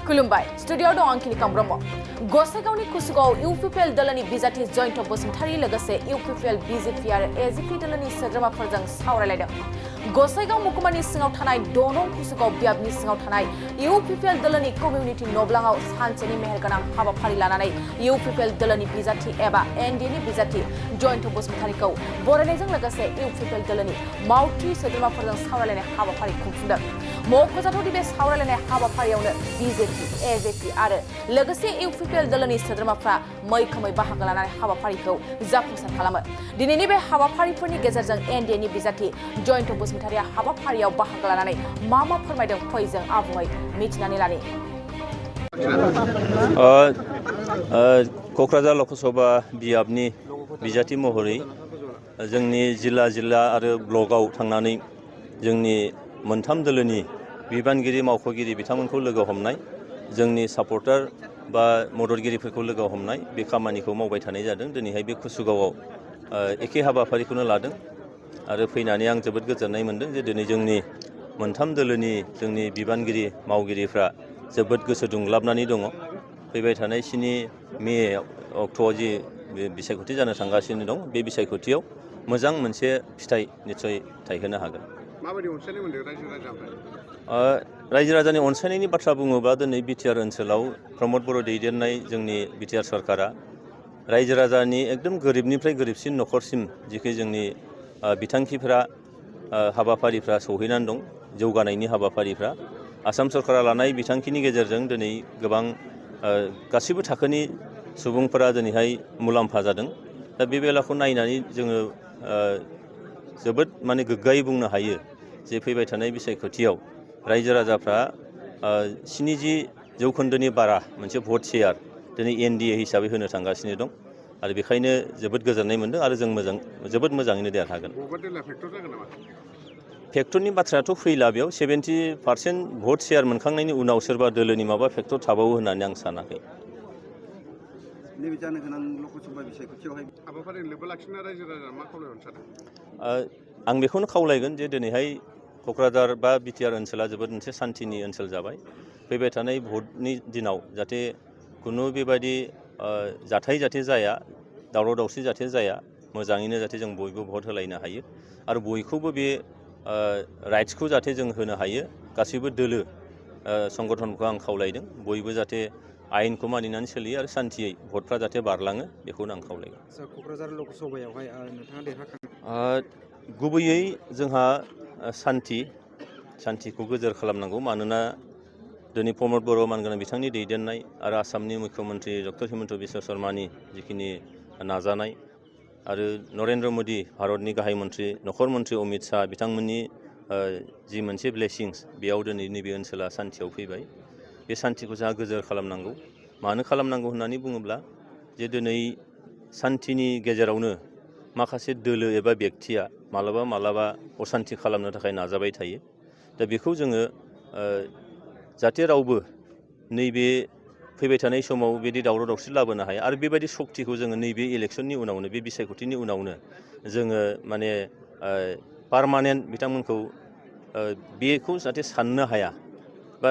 खुलुमबाय स्टुडियोआव दं आंखिनि ब्रह्म गसाइगावनि कुसुगाव इउपिपिएल दलनि बिजाथि जयन्त बसुमतारी लोगोसे इउपिपिएल बिजेपि आरो एजिपि दलनि सोद्रोमाफोरजों सावरायलायदों गसाइगाव महकुमानि सिङाव थानाय दनं कुसुगाव बियाबनि सिङाव थानाय इउपिपिएल दलनि कमिउनिटि नब्लाङाव सानसेनि मेहेरगोनां हाबाफारि लानानै इउपिपिएल दलनि बिजाथि एबा एनडिएनि बिजाथि जयन्त बसुमतारीखौ बरायनायजों लोगोसे इउपिपिएल दलनि मावथि सोद्रोमाफोरजों सावरायलायनाय हाबाफारि खुंफुंदों मख'जाथावदि बे सावरायलायनाय हाबाफारियावनो बिजेपि एजेपि आरो लोगोसे इउपिपिएल दलनि सोद्रोमाफ्रा मैखोमै बाहागो लानानै हाबाफारिखौ जाफुंसार खालामो दिनैनि बे हाबाफारिफोरनि गेजेरजों एनडिएनि बिजाथि जयन्त बसुमतारीया हाबाफारियाव बाहागो लानानै मा फोरमायदों फै जों आबुङै मिथिनानै लानि क'क्राझार लकसभा बियाबनि बिजाथि महरै जोंनि जिल्ला आरो ब्लकआव थांनानै जोंनि मोनथाम दोलोनि बिबानगिरि मावख'गिरि बिथांमोनखौ लोगो हमनाय जोंनि सापर्टार बा मददगिरिफोरखौ लोगो हमनाय बे खामानिखौ मावबाय थानाय जादों दिनैहाय बे कुसुगावआव एखे हाबाफारिखौनो लादों आरो फैनानै आं जोबोद गोजोननाय मोनदों जे दिनै जोंनि मोनथाम दोलोनि जोंनि बिबानगिरि मावगिरिफ्रा जोबोद गोसो दुंग्लाबनानै दङ फैबाय थानाय 7 मे अक्ट'आव जि बिसायख'थि जानो थांगासिनो दं बे बिसायख'थियाव मोजां मोनसे फिथाइ निस्सय थायहोनो हागोन माबायदि अनसायनाय मोनदों रायजो राजानिफ्राय रायजो राजानि अनसायनायनि बाथ्रा बुङोबा दिनै बिटिआर ओनसोलाव प्रमद बर' दैदेननाय जोंनि बिटिआर सरकारा रायजो राजानि एकदम गोरिबनिफ्राय गोरिबसिन न'खरसिम जिखि जोंनि बिथांखिफोरा हाबाफारिफ्रा सौहैनानै दं जौगानायनि हाबाफारिफ्रा आसाम सरकारा लानाय बिथांखिनि गेजेरजों दिनै गोबां गासिबो थाखोनि सुबुंफोरा दिनैहाय मुलाम्फा जादों दा बे बेलाखौ नायनानै जोङो जोबोद गोग्गायै बुंनो हायो जे फैबाय थानाय बिसायख'थियाव रायजो राजाफ्रा 70% बारा मोनसे भट शेयार दिनै एनडिए हिसाबै होनो थांगासिनो दं आरो बेखायनो जोबोद गोजोननाय मोनदों आरो जों जोबोद मोजाङैनो देरहागोन फेक्टरनि बाथ्रायाथ' फैला बेयाव 70% भट शेयार मोनखांनायनि उनाव सोरबा दोलोनि माबा फेक्टर थाबावो होननानै आं सानाखै नैबे जानो गोनां लकसभा बिसायख'थियावहाय हाबाफारि लोब्बा लाखिना रायजो राजा मा खावलायहरनो सानदों आं बेखौनो खावलायगोन जे दिनैहाय क'क्राझार बा बिटिआर ओनसोला जोबोद मोनसे सान्थिनि ओनसोल जाबाय फैबाय थानाय भटनि दिनाव जाहाथे खुनु बेबायदि जाथाय जाया दावराव दावसि जाथाय जाया मोजाङैनो जाहाथे जों बयबो भट होलायनो हायो आरो बयखौबो बे राइट्सखौ जाहाथे जों होनो हायो गासैबो दोलो संगठनखौ आं खावलायदों बयबो जाहाथे आयेनखौ मानिनानै सोलियो आरो सान्थियै भटफ्रा जाहाथे बारलाङो बेखौनो आं खावलायगोन क'क्राझार लकसभायावहाय नोंथाङा देरहाखांगोन गुबैयै जोंहा सान्थिखौ गोजोर खालामनांगौ मानोना दिनै प्रमद बर' मानगोनां बिथांनि दैदेननाय आरो आसामनि मुख्यमन्त्रि डक्टर हिमन्त बिश्व शर्मानि जिखिनि नाजानाय आरो नरेन्द्र मदि भारतनि गाहाय मन्त्रि नखर मन्त्रि अमित शाह बिथांमोननि जि मोनसे ब्लेसिंस बेयाव दिनै नैबे ओनसोला सान्थियाव फैबाय बे सान्थिखौ जोंहा गोजोर खालामनांगौ मानो खालामनांगौ होननानै बुङोब्ला जे दिनै सान्थिनि गेजेरावनो माखासे दोलो एबा बेक्तिया मालाबा असान्थि खालामनो थाखाय नाजाबाय थायो दा बेखौ जोङो जाहाथे रावबो नैबे फैबाय थानाय समाव बिदि दावराव दावसि लाबोनो हाया आरो बेबायदि सक्तिखौ जोङो नैबे इलेक्सननि उनावनो बे बिसायख'थिनि उनावनो जोङो पारमानेन्ट बिथांमोनखौ बेखौ जाहाथे साननो हाया बा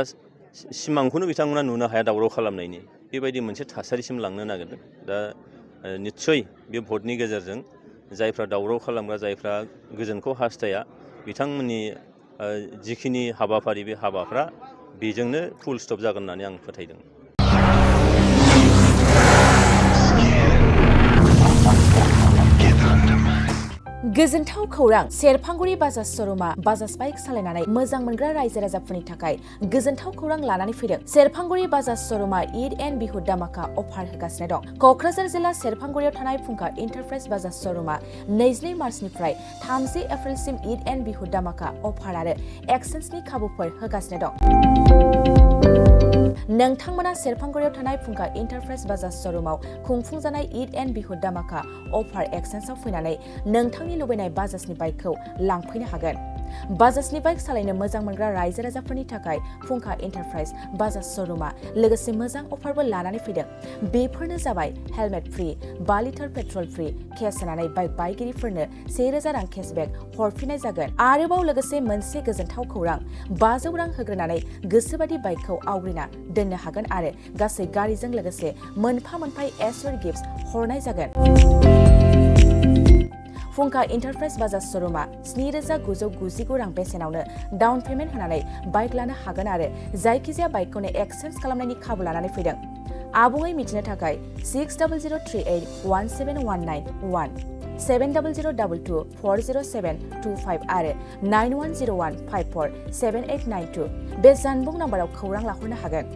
सिमांखौनो बिथांमोना नुनो हाया दावराव खालामनायनि बेबायदि मोनसे थासारिसिम लांनो नागिरदों दा निस्सय बे भटनि गेजेरजों जायफ्रा दावराव खालामग्रा जायफ्रा गोजोनखौ हास्थाया बिथांमोननि जिखिनि हाबाफारि बे हाबाफ्रा बेजोंनो फुल स्टप जागोन होननानै आं फोथायदों गोजोनथाव खौरां सेरफांगुरि बाजाज श'रुमा बाजाज बाइक सालायनानै मोजां मोनग्रा रायजो राजाफोरनि थाखाय गोजोनथाव खौरां लानानै फैदों सेरफांगुरि बाजाज श'रुमा ईद एन्ड बिहु दामाका अफार होगासिनो दं क'क्राझार जिल्ला सेरफांगुरियाव थानाय फुंखा इन्टारप्राइज बाजाज श'रुमा 22 मार्चनिफ्राय 30 एप्रिलसिम ईद एन्ड बिहु दामाका अफार आरो एक्सेन्सनि खाबुफोर होगासिनो दं नोंथांमोना सेरफांगुरियाव थानाय फुंखा इन्टारप्राइज बाजाज श'रुमाव खुंफुंजानाय ईद एन्ड बिहु दामाका अफार एक्सेन्सआव फैनानै नोंथांनि लुबैनाय बाजाजनि बाइकखौ लांफैनो हागोन बाजाजनि बाइक सालायनो मोजां मोनग्रा रायजो राजाफोरनि थाखाय फुंखा एन्टारप्राइज बाजाज श'रुमा लोगोसे मोजां अफारबो लानानै फैदों। बेफोरनो जाबाय helmet free, 5 litre petrol free, case होनानै बाइक बायगिरिफोरनो 1000 रां केसबेक हरफिननाय जागोन। आरोबाव लोगोसे मोनसे गोजोनथाव खौरां, 500 रां होग्रोनानै गोसोबादि बाइकखौ आवग्रिना दोननो हागोन आरो गासै गारिजों लोगोसे मोनफा एसोर गिफ्ट्स हरनाय जागोन। फुंखा एन्टारप्राइज बाजाज श'रुमा 7999 रां बेसेनावनो डाउन पेमेन्ट होनानै बाइक लानो हागोन आरो जायखिजाया बाइकखौनो एक्सचेन्ज खालामनायनि खाबु लानानै फैदों। आबुङै मिथिनो थाखाय 6003817191 7002240725 आरो 9101547892 बे जानबुं नाम्बाराव खौरां लाहरनो हागोन।